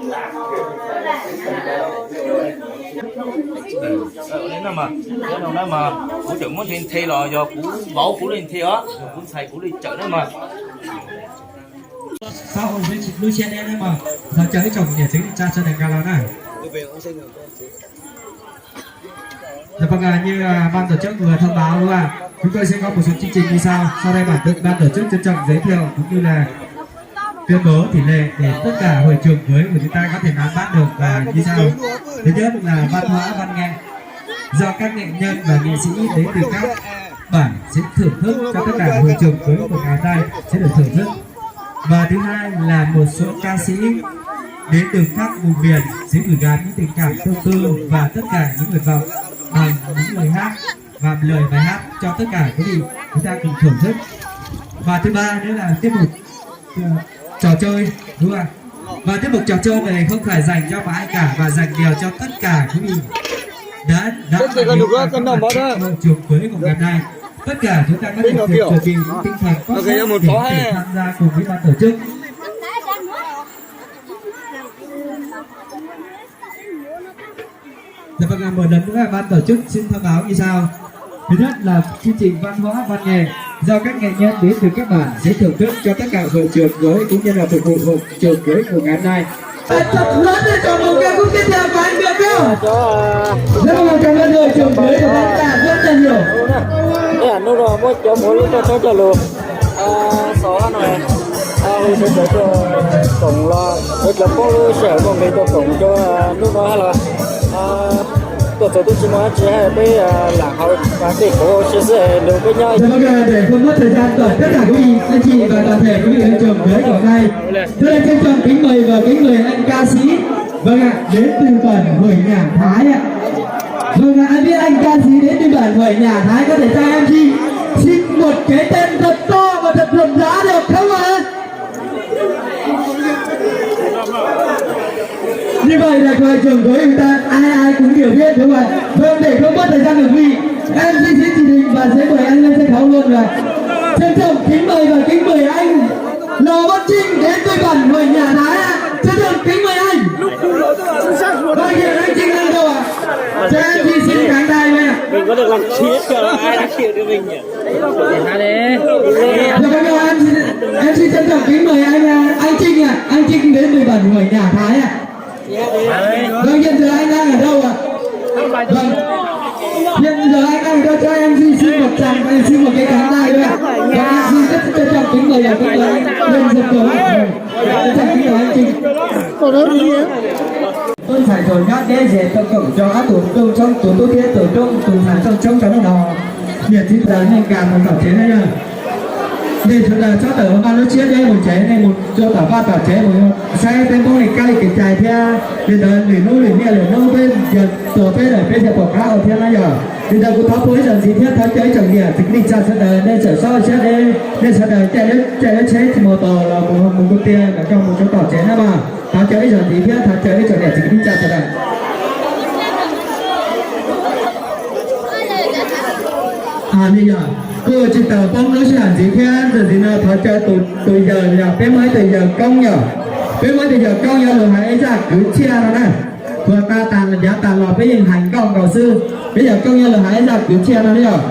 Kuv tseem muab nthe nthe los yog kuv vauv kuv li nthe os, yog kuv ntxhais kuv li cawm na mas. Xab hoo lub siab deb na mas, thov caw ib tsoom niam txiv neej tsa sawv daws nkag los na. Dạ vâng, à, như à, ban tổ chức vừa thông báo đúng không ạ? Chúng tôi sẽ có một số chương trình như sau. Sau đây bản ban tổ chức trân trọng giới thiệu cũng như là tuyên bố tỷ lệ để tất cả hội trường với của chúng ta có thể nắm bắt được là như sau. Thứ nhất là văn hóa văn nghệ do các nghệ nhân và nghệ sĩ đến từ các bản sẽ thưởng thức cho tất cả hội trường với của ngày hôm nay sẽ được thưởng thức. Và thứ hai là một số ca sĩ đến từ các vùng miền sẽ gửi gắm những tình cảm tâm tư và tất cả những nguyện vọng bằng những lời hát và lời bài hát cho tất cả quý vị chúng ta cùng thưởng thức. Và thứ ba nữa là tiết mục ờ, trò chơi, đúng không ạ? Và tiết mục trò chơi này không phải dành cho một ai cả mà dành đều cho tất cả quý vị đã đã tham gia các hoạt động trong chuồng cưới của ngày hôm nay. Tất cả chúng ta có thể chuẩn bị những tinh thần tốt nhất để có thể tham gia cùng với ban tổ chức. Dạ vâng, à, một lần nữa ban tổ chức xin thông báo như sau. Thứ nhất là chương trình văn hóa văn nghệ do các nghệ nhân đến từ các bản sẽ thưởng thức cho tất cả hội trường cưới cũng như là phục vụ hội trường cưới của ngày hôm nay. Thật lớn để chào mừng ca khúc tiếp theo của anh Việt Hùng. Rất là một tràng vỗ tay hội trường cưới của chúng ta rất là nhiều. Hnub no muab cov muam lub roj tshoob coj lug xaus hab no, hu sawv daws tuaj koom los, sawv daws poob lub sij hawm muaj nqis tuaj koom rau hnub no hab los. Tuaj txog twb tsis muaj dab tsi hab, peb lam haus pas dej kauv ua si xwb, nrog peb nyob. Để không mất thời gian của tất cả quý vị, anh chị và toàn thể quý vị hội trường cưới của hôm nay, tôi trân trọng kính mời và kính mời anh ca sĩ, vâng ạ, đến từ bản Hủi Nhả Thái ạ. Vâng ạ, anh biết anh ca sĩ đến từ bản Hủi Nhả Thái có thể cho em chị xin một cái tên thật to và thật rộn rã được không ạ? Như vậy là hội trường của chúng ta ai ai cũng đều biết đúng không ạ? Vâng, để không mất thời gian của quý vị, em xin, xin chỉ định và sẽ mời anh lên sân khấu luôn rồi. Trân trọng kính mời và kính mời anh Lò Văn Trinh đến từ bản Hủi Nhả Thái ạ. Trân trọng kính mời anh. Vâng, hiện anh Trinh đang đâu ạ? Cho em xin, xin khán đài nha. Mình có được làm clip cho ai đang chịu cho mình nhỉ? Dạ vâng, em xin, em xin trân trọng kính mời anh, à, anh Trinh ạ. Anh Trinh đến từ bản Hủi Nhả Thái ạ. Vâng, hiện giờ anh đang ở đâu ạ? Vâng. Hiện giờ anh đang ở đâu cho em xin, xin một tràng, em xin một cái cánh tay nữa ạ. Vâng, em xin rất trân trọng kính mời, à, kính mời anh lên sân khấu ạ. Vâng, trân trọng kính mời anh Trinh. Tuaj ntxhais txog nyob deb ze tau koom rau ob tug rooj tshoob, tus tub thiab tus rooj, tus ntxhais rooj tshoob rau hnub no. Niam txiv sawv daws nej nkag mus tom tsev na yog. Nej sawv daws txhob tawm hauv vaj lub siab deb mus tsev, nej mus rau tom vaj tom tsev mus saib peb Hmoob li kab li kev cai thiab. Li ntawd lwm hnub lwm niaj lwm hnub peb yog tuag peb lawm peb thiaj pom qab ua thiab na yog. Li ntawd kuv thov pub ib zaug ntxiv thiab thov caw ib tsoom niam txiv kwv tij neej tsa sawv daws nej txawm txhob siab deb, nej sawv daws caij lub tsheb tsis muaj tos los mus mus kuv tiag los koj mus rau tom tsev na mas. Thov caw ib zaug ntxiv thiab thov caw ib tsoom niam txiv kwv tij neej tsa sawv daws. Li yog kuj tsis tau poob lub sij hawm ntxiv thiab, ntxawm ntxiv no thov caw tus yawg, yog peb muaj ib tug yawg koob yog, peb muaj ib tug yawg koob yog lus hais ib zaj kwv txhiaj no na. Puag ta tas yav tas los peb yeej hais nkauj nkaus xwb, peb yawg koob yog lus hais ib zaj kwv txhiaj no yog.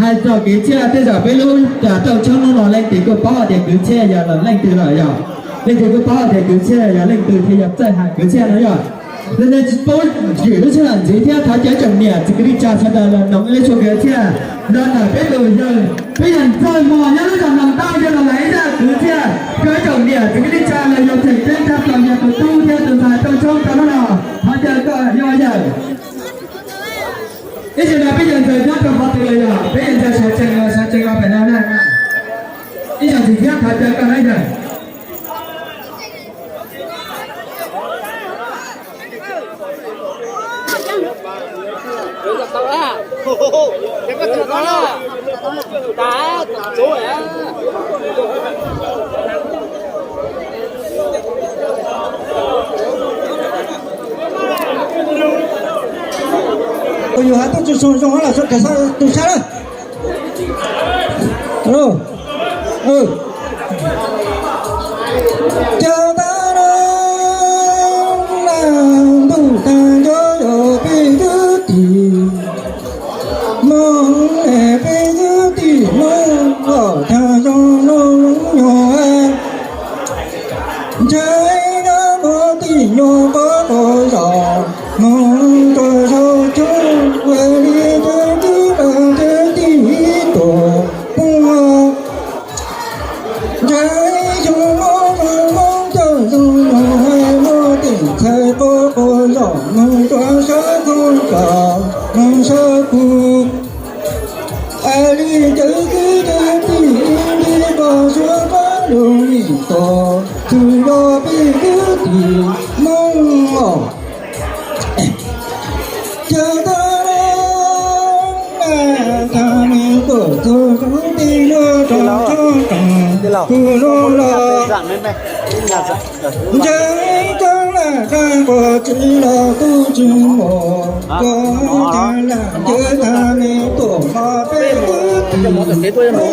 Hais txog kwv txhiaj tej zaum peb lub rooj tshoob hnub no leej twg kuj paub tias kwv txhiaj yog leej twg lawm yog. Leej twg kuj paub tias kwv txhiaj yog leej twg thiaj yog txawj hais kwv txhiaj no yog. Li ntawd tsis pub ywm lub sij hawm ntxiv thiab thov caw tsoom niam txiv kwv tij neej tsa sawv daws los noog ib lub tshuaj kwv txhiaj los ntawm peb tus yawg, peb yawg Ntxawg Mos nyob lub zos Noom Tauj yog los hais ib zaj kwv txhiaj rau ib tsoom niam txiv kwv tij neej tsa los yog tseem ceeb tshaj plaws yog tus tub thiab tus ntxhais rooj tshoob rau hnub no. Thov caw koj yog yawg. Ib zaug no peb yawg Ntxawg nyob rau qhov twg los yog peb yawg Ntxawg sawv tsees los sawv tsees los pem no na. Ib zaug ntxiv thiab thov caw koj na yawg. Kuv yus hais tuaj tsis zoo zoo los sawv daws tu sab lawm. Alo. Caw tau na. Nyob qab qhov zos mus rau saum cub, ua li cov kwv tij tuaj poob los. Ntshai xyoo no zoo Hmoob coj zoo, hais muaj teem txhais qab qhov zos mus rau sab qhov zos mus sab pug. Ua li cov kwv tij nti qos suav qab lug nim tos, txug yog peb kwv tij Hmoob os. Ces tag, tag me tuam txug rau tej luag rog tsob roog kuv lub los. Ntshai tsob lam daj nquas tsis los kuj tsis mus, koj tag lam ntshai tag me tuam hmo peb kwv tij Hmoob. Nus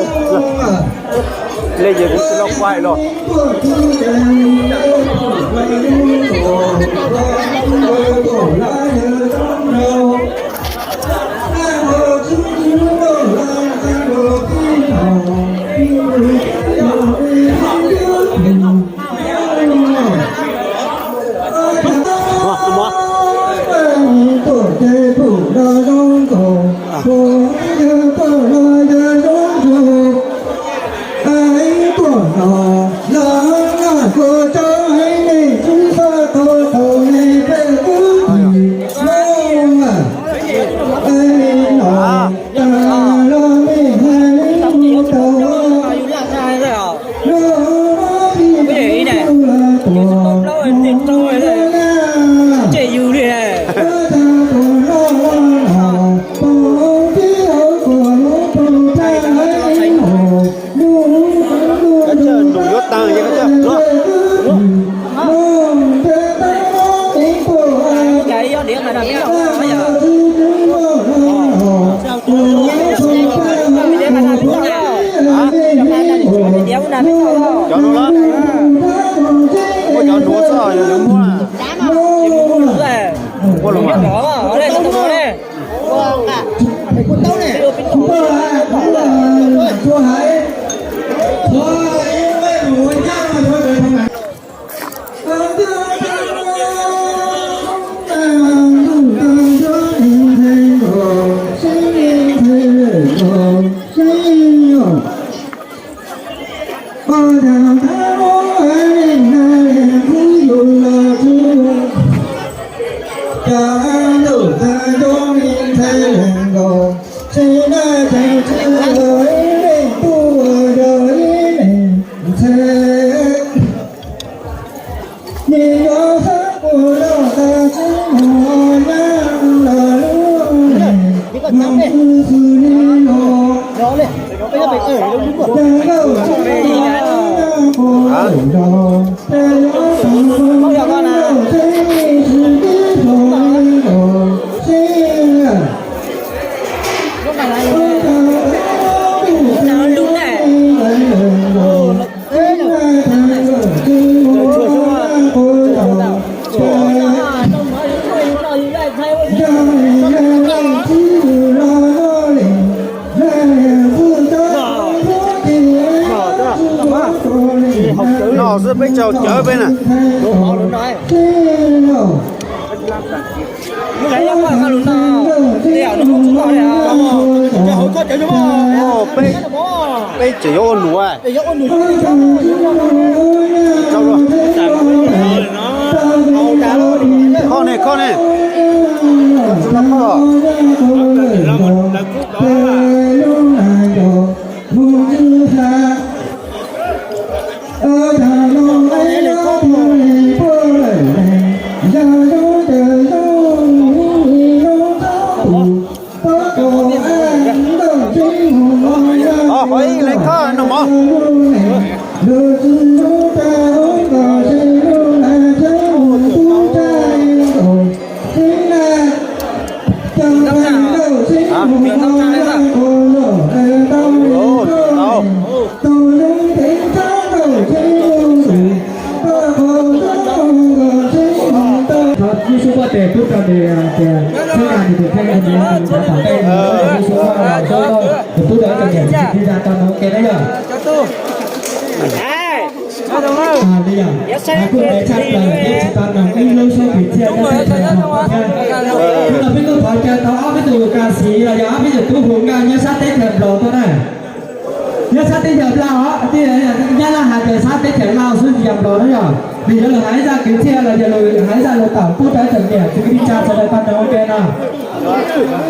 yuav tag. Cov nuav, muaj cov nuav xwb, yog yuav muab, muab lug mas. No xwb peb tsaug cawv peb na. Peb tseem yuav ua num. Kho ne, kho ne. Qhov ib leeg kho no mog. Ib xub poj tes pub rau nws tias txhib nqa nws tus kheej rau nws, nws nrhav tom ntej, ib xub poj tes pub rau ib tug niam txiv tsis tau nug ke na yog. Li yog kuj ntev tshaj plaws peb tsis tau noog ib lub suab kwv txhiaj nyob teb chaws no thiab. Kuv los peb kuj thov caw tau ob peb tug ka xiv los yog ob peb tug tub hu nkauj nyob sab teb chaws Nplog tuaj na. Nyob sab teb chaws Nplog os, nyab laj hais tias sab teb chaws Nplog xwb tsis yog Nplog na yog. Vim yog lawv hais zaj kwv txhiaj los yog lawv hais zaj lus taum pub rau tsoom niam txiv kwv tij neej tsa sawv daws tau noog ua ke no. Yog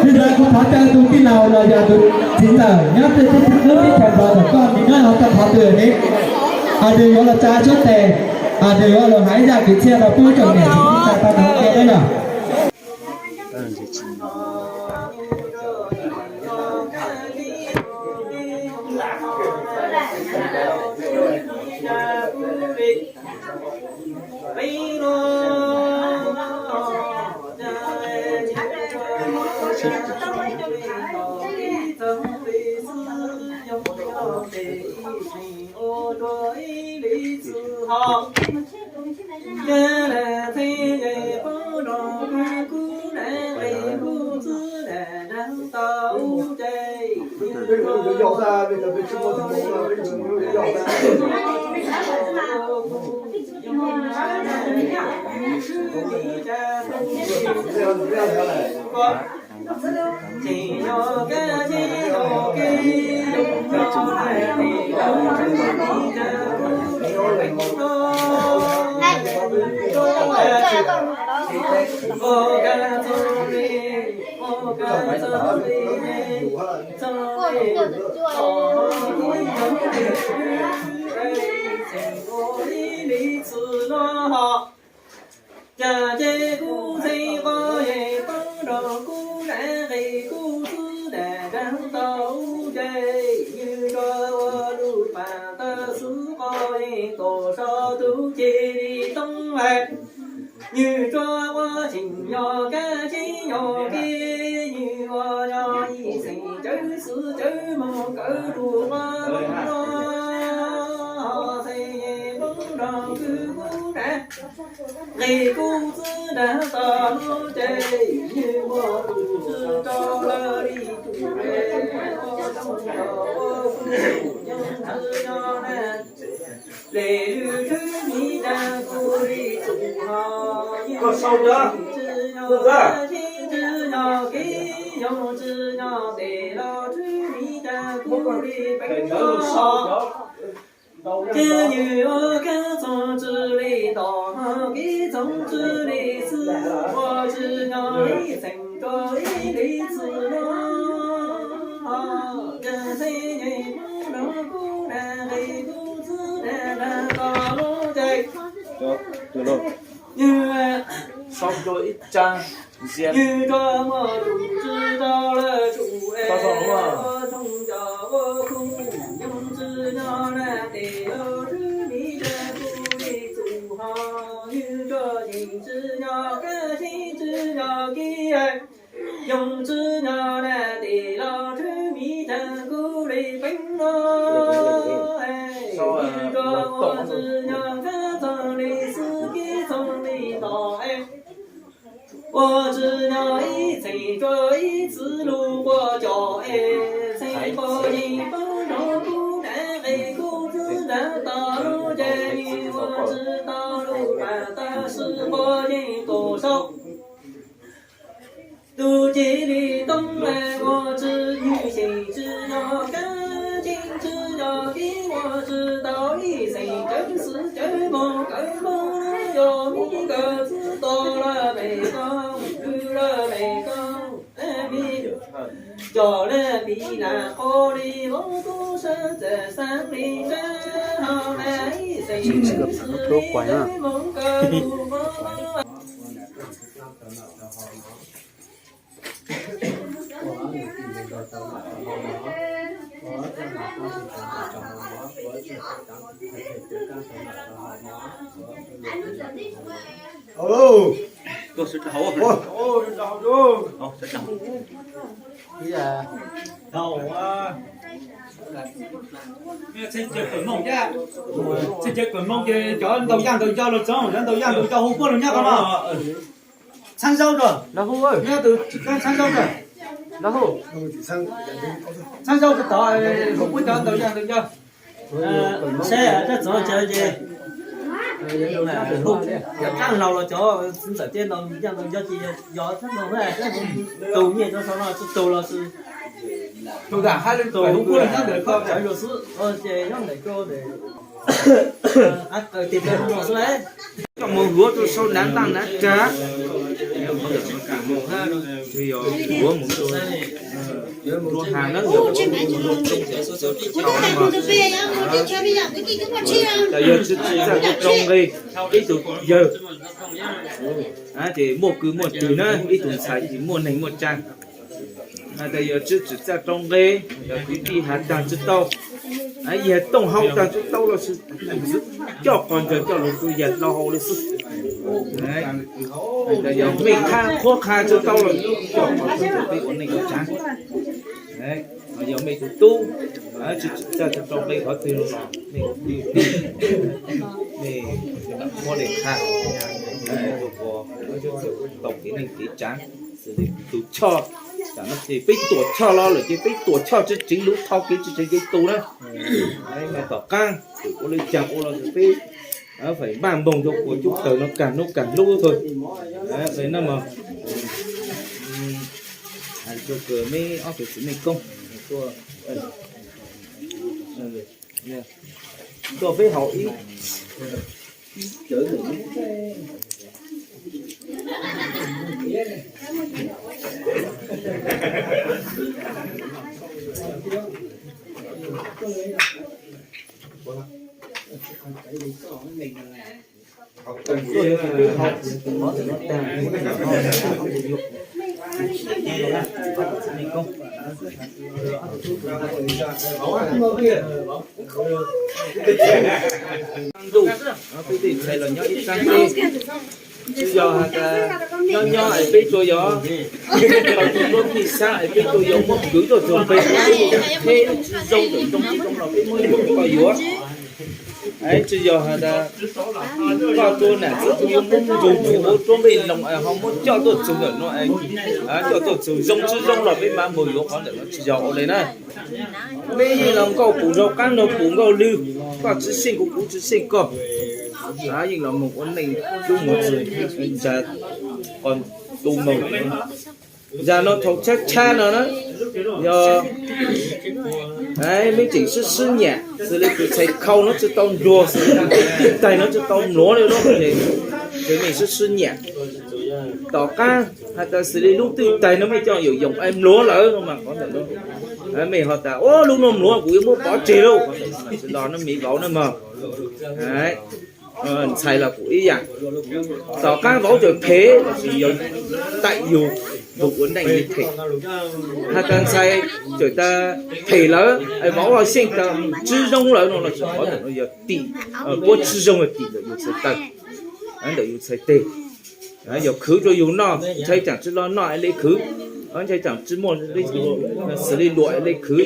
li ntawd kuv thov caw tus tij laug los yog tus txiv ntxawm nyob rau lub teb chaws Nplog ntawm koj nim no los rau qhov twg ne, nws yuav los tsa suab tes, nws yuav los hais zaj kwv txhiaj rau pub tsoom niam txiv kwv tij neej tsa tau noog ua ke na yog. Cas ces kuv ntxhee qo yeej poob rau kuv na, nqis kuv txwb nram nraag tau ub ces, yws tso ua lub pas tawg xwb qo yeej tuaj so tus ceg li toob hais. Yws tso ua tseem yog kab tseeb yog kev, yws ua yog ib xeem cawv xwb cawv moog kawv rua qab lug no, ho txhee yeej poob rau kuv kuv na. Nqis kuv txwb nram tau lub ces, yws muaj tus tswv rau lawv li tus es, ua zoo yog ua kuv nyob ntawd nyob na. Lem lwm tshwj mi tas kuv li tus ho, yws tsi nyob kab tseeb tsi nyob kev, yoog tsi nyob tes los tshwj mi tas kuv li peev no. Ces yws ua kab txoog tsi li tom, ho kev txoog tsi li xwb, ua tsi nyob ib xeem rau ib li txwm no. Ces txhee yeej poob rau kuv na, nqis kuv txwb nram nraag tau lub ces, yws, yws rua muaj tus tswv rau lawv tsum es, ua zoo cov ua kuv nyob tsi nyob na tes los tshwj mi tas kuv li tus ho, yws rua yeej tsi nyob kab tseeb tsi nyob kev, yoog tsi nyob na tes los tshwj mi tas kuv li peev no. Yws rua ua tsi nyob kab txoog li xwb kev txoog li tom es, ua tsi nyob ib txheem rua ib txwm lug quaj cov es, txhee pog yeej poob rau kuv na, nqis kuv txwb nram tau lub ces, yws ua tsi tau lub pas tawg xwb pog yeej tuaj so tus ceg li toob es, ua tsi yws xeem tsi nyob kab tseeb tsi nyob kev, ua tsi tau ib xeem cawv xwm cawv moog kawv moog lug yog mi kawg txwb tau lawm me koog, lawm me koog, me cov lawm pis nas qhov li vob tub sab txawm xaab li sab hau na ib xeem cawv xwm li cawv moog kawg lug moog. Txheej cawv kawm moog ces cov ntaus yaj ntaus yog los tsoom, cov ntaus yaj ntaus yog hu puab lug nyob qhov no. Txheeb zaub rua, nyob tus txheeb zaub rua, txheeb zaub rua tod, hu puab cov ntaus yaj ntaus yog. Saib rab txov cawv ces Cov qab laus los cov txiv ntxawm tej ntawd nyob ntawd nyob ces yog txhob mus tus nyiaj rau sau no tsis tus los sis tus cov yuav xwb ces nyob ntawm koj tes tes no xwb. Coj mus yuav rau sau nav ntaj nav rag. Yuav mus rau ha na, yog tsis txawj rau nqe, ib tug yawg ces muaj kwv muaj tij na, ib tug ntxhais ces muaj neeg muaj tsav. Hais tias yog tsis txawj rau nqe, yog kwv tij has tag tsis tau, yog tooj hau tag tsis tau los sis coj qos ntsaws coj lug tua yam dlau hau li xwb. Yog mej qhuab qha tsis tau los coj qos ntsaws peb ua neej ua tsav. Yog mej tus tub tsis txawj rau nqe qhov twg los mej ua kwv ua tij, mej qhuab li qha, tau kev neej kev tsav. Xws li tus choj, tam no ces peb tuam choj los lawm ces peb tuam choj tsis tseev lub thoj kev tsis tseev kev tu na. Mas tom qab tseem ua li cas ua los peb faim npaj npoog rau puas cub tawg no kag hnub kag hlub tug. Na mas rau kws meb ob tug txiv mej koob tuaj peb haus ib ntuj, peb tej ntxhais los nyob ib sab teb, tsis yog has tas nyob nyob es peb tsuas yog tau tug nruab phij xab es peb tsuas yog muab kwv tuaj tug npe, peb tsis zoo ntawm zoo tsis zoo los peb muab yuav koj yuav. Tsis yog has tas koj tua nam txiv tub yuav muab nrug mus ua tsuab npej loo es ho muab coj tuaj txug ntawm no, coj tuaj txug zoo tsis zoo los peb mam mus yuav, qhov ntawm no tsis yog ua li na. Peb yeej los nkauj pum nraug qaab nraug pum nkauj lwg, koj tsis xyeej kuv kuv tsis xyeej koj, yeej los moog ua neej dlub mug txug ntsa qos tu moog. Zag no thaum tshab tshab no na, yog mej tseem sib sib nyam xws li tus ntxhais khau no tsis tau nruag, tus tij taig no tsis tau mluav li, ces mej sib sib nyam. Tom qaab has tas xws li lub twj taig no mej coj yoom yoom es mluav lawm no mas qhov ntawm no mej ho tas ua lub no mluav kuv yuav muab pov tseg lauj, tsis los no mej vauv na mog. Ntxhais los kuj ib yam, tom qaab vauv txawm phem los sis yog taim yug tug ua neej li phem. Has tas ntxhais txawm tas phem lawm es vauv ho xyeej tas tsis zoo lawm no los sis qhov ntawm no yog tim, puab tsis zoo yog tim ntawm yug txhais taw, ntawm yug txhais teg. Yog khwv rua yug noj ntshai tsaam tsis lug noj es le khwv, ntshai tsaam tsis muaj xws li luam es le khwv.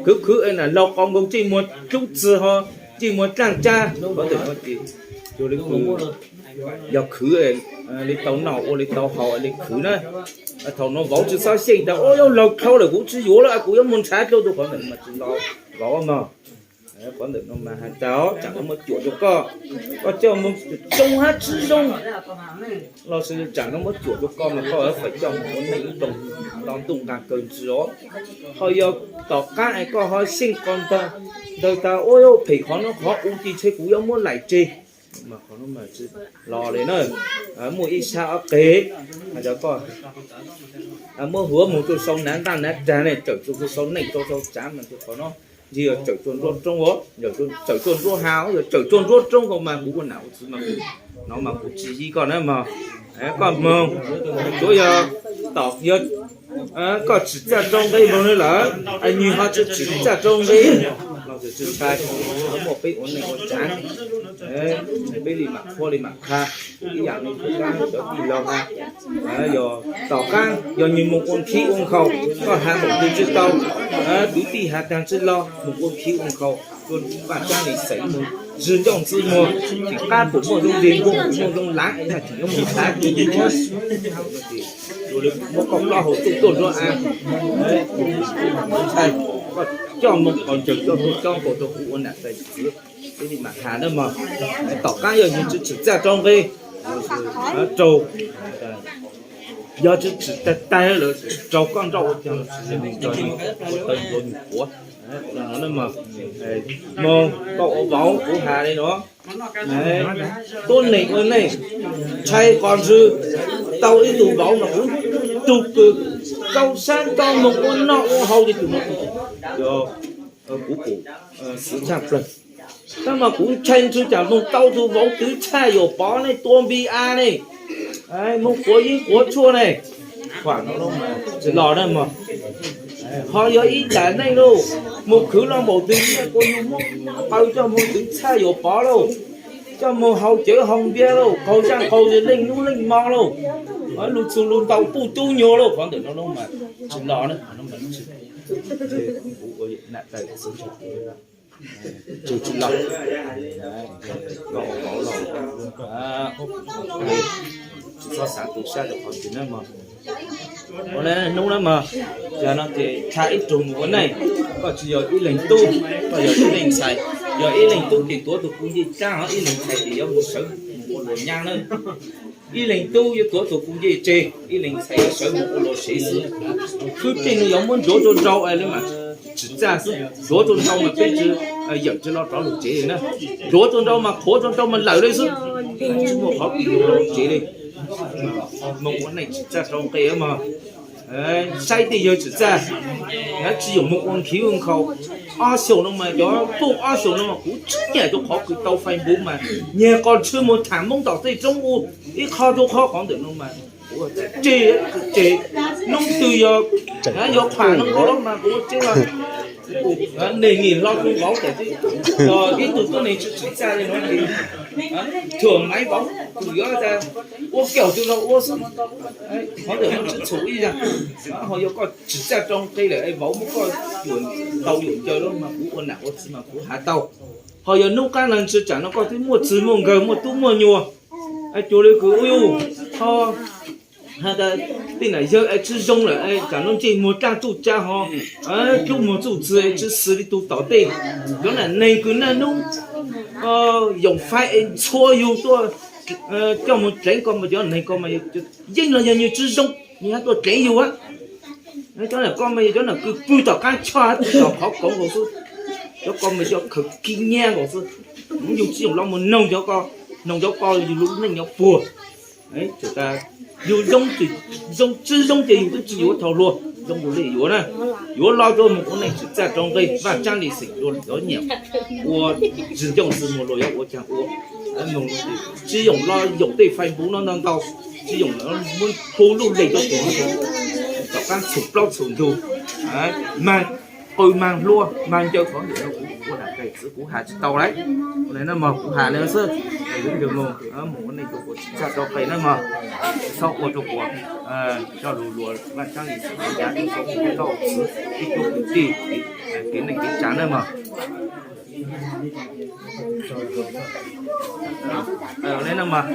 Khwv khwv es nam laug qau nkoog ntsej muag dlub txwg ho ntsej muag dlaaj tsab, qhov ntawm no ces yog khwv, li tau noj ua li tau haus es le khwv na. Thaum no vauv tsis txhob xyeej tas ua yog laug dlhau lawm kuv tsis yuav lawm kuv yuav muag nrhav dlua tug, qhov ntawm mas tsis los vauv mog. Qhov ntawm no mas has tas tsaam no muab cuam rua koj, koj coj moog zoo hab tsis zoo los sis tsaam no muab cuam rua koj mas koj feem coj moog ua neej ib rooj nto ntuj nqaa kaws ntsis os. Ho yog tom qaab es koj ho xyeej qos ntawd tas ua phem qhov no qhov u ces ntshe kuv yuav muab laim tseg, mas qhov no mas tsis los li na. Muaj ib sab ob qeg, has tas koj muab huav moog rua sau nav ntaj nav rag ne, tsawm rua sau neej rua sau tsaav mas qhov no ntshe yog tsawm rua nruab roob, tsawm rua nruab hav, yog tsawm rua nruab roob ko mas kuv ua nam ua txiv mas kuv, no mas kuv tsis yig koj na mog. Koj moog, tsuav yog tom yog koj tsim txaj rau nqe moog le lawm, nwg ho tsis tsim txaj rau nqe los tsis ntshai, muaj peb ua neej ua tsaav, peb le maam qhuab le maam qha. Ib yaam le cov tij laug has, yog tom qaab yog nwg moog ua nkhib ua nkhaus, koj has npaum twg tsis tau, kwv tij has taag tsis los moog ua nkhib ua nkhaus, rua vaaj tsaab le xeem moog zug ncauj ntxwg muag, tseem qab pum muaj zoo deg muag pum muaj zoo laav es naj tseem yuav moog thav, muab koj plaub hau txuj tuaj nruab av, koj coj moog qos ntsaws coj tuaj coj nkaus rua kuv ua nam tais txiv. Ib li mam has na mog, tom qab yog yus tsis tsim txaj rau nqi, raug, yog tsis tsim tag tag lawm raug koj nrauj ua caag los sis neeg nrog yus, ua tau yus nkaus yus quav. Moog koj ua vauv kuv has li no, tuab neeg ua neej, ntshai qhov ntswg tau ib tug vauv mas kuv tug kws tau sab tau moog ua noj ua haus li tus no, yog kuv pum xwm tshaj plawg. Tab mas kuv ntshai ntswg tsam moog tau tug vauv twv tshaj Yauv Pov ne, tua npi a ne, moog quav yeeb quav tshuaj ne, tsis los na mog. Ho yog ib yam neej lauj, moog khwv los npaum twg kuj yug muab qw coj moog twv tshaj Yauv Pov lauj, coj moog haus cawv haus npiab lauj, qaug zaj qaug zig leej hnub leej mo lauj, lug txug lug ntau puj cub nyuag lauj, qhov ntawm no mas tsis los na. Tsis los, koj ua vauv los tsis txhob xav tu sab rau qhov ntawd na mog. Ua le hnub na mog, yog no ces tha ib tug mus ua neej, koj tsis yog ib leeg tub, koj yog ib leeg ntxhais. Yog ib leeg tub ces tuav tus puj ncej tsab, ib leeg ntxhais ces yuav mus sawv mus ua luam nyab na. Ib leeg tub yuav tuav tus puj ncej tseg, ib leeg ntxhais yuav sawv mus ua luam sev xwb. Khwb teg no yuav muab ntsuav rau nrau mas tsim txaj xwb, ntsuav rau nrau mas peb tsis, yawm tsis los rov lug tsev li na. Ntsuav rau nrau mas qhuav rau nrau mas lawm li xwb, tsis muaj qhov kws yug los tsev li. Moog ua neej tsim txaj rau nqi mog. Saib tej yawg tsim txaj, tsis yog moog ua nkhiv ua nkhaus. Ob xyoos no mas cov poj ob xyoos no mas kuv tsis nyiam rau qhov kws tau Facebook mas nyiag qos ntshw mus tham Moob tom tej roob u ib qho rau qhov, qhov ntawm no mas kuv tseg, tseg. Noob twg yog, yog qham no nkaus los mas kuv ua tseg los. Neeg nim hlo rau vauv tas, yog ib tug tuab neeg tsis tsim txaj li no ces thuam maiv vauv kws yuav tas ua kaum tug los ua xwb. Qhov ntawm no tsis txhaum ib yam. Ho yog koj tsim txaj rau nqi lawm es vauv muab koj yuam tau yuam ncaws lawm mas kuv ua nam ua txiv mas kuv has tau. Ho yog nub qab no ntshe tsam no koj twb muaj txwg muaj nkawg muaj tub muaj nyuam, cuag li kws ub yuj, ho has tas tej nam yawg es tsis zoo lawm, tsam no ntsej muag dlaab txuj tsa ho, dlub muag txuj txwg es tsis xws li tug tom tej. Cov nam neeg kws naj nub yoom faib es ntxhua yug tuaj coj mus dleev koj mas cov neeg ko mas yeej los yog nws tsis zoo, nws hab tuaj dleev yug a. Cov nam ko mas yog cov nam kws pw tom qaab choj hab tom qhov koov nkaus xwb. Cov ko mas cov khaws kib nyab nkaus xwb. Yug tsis yoog los mus noog cov ko, noog cov ko yug lub neej yuav puag. Yug zoo, tsis zoo ces yug twb tsis yuav thaum hluas, zoo li yuav na. Yuav los rua mus ua neej tsim txaj rau nqi, vaj tsaab lis xeem rua cov nyiam ua tsis ncauj tsis muag luag yuav ua caag ua. Tsis yoog los yoom tej Facebook no ntau ntau, tsis yoog muab hu lub leeg rua tus, tom qaab txhum plaub txhum ntug, maag qw maag hlua maag ncaws, qhov ntawm no kuv ua nam qes txiv kuv has tsis tau lawm. Ua le na mog, kuv has le xwb, mus ua neej rua ua tsim txaj rau nqi na mog, txhob ua rua kuv coj lug luag vaj tsaab lis xeem yav tau txwv ib tug kwv tij kev neej kev tsav na mog. Ua le na mog,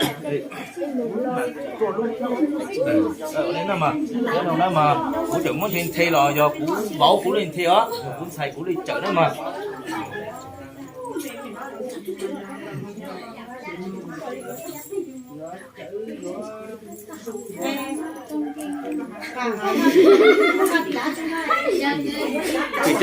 ua le na mog, kuv tseem muab nthe nthe los yog kuv vauv kuv le nthe os, yog kuv ntxhais kuv le tsawm na mog. Tsis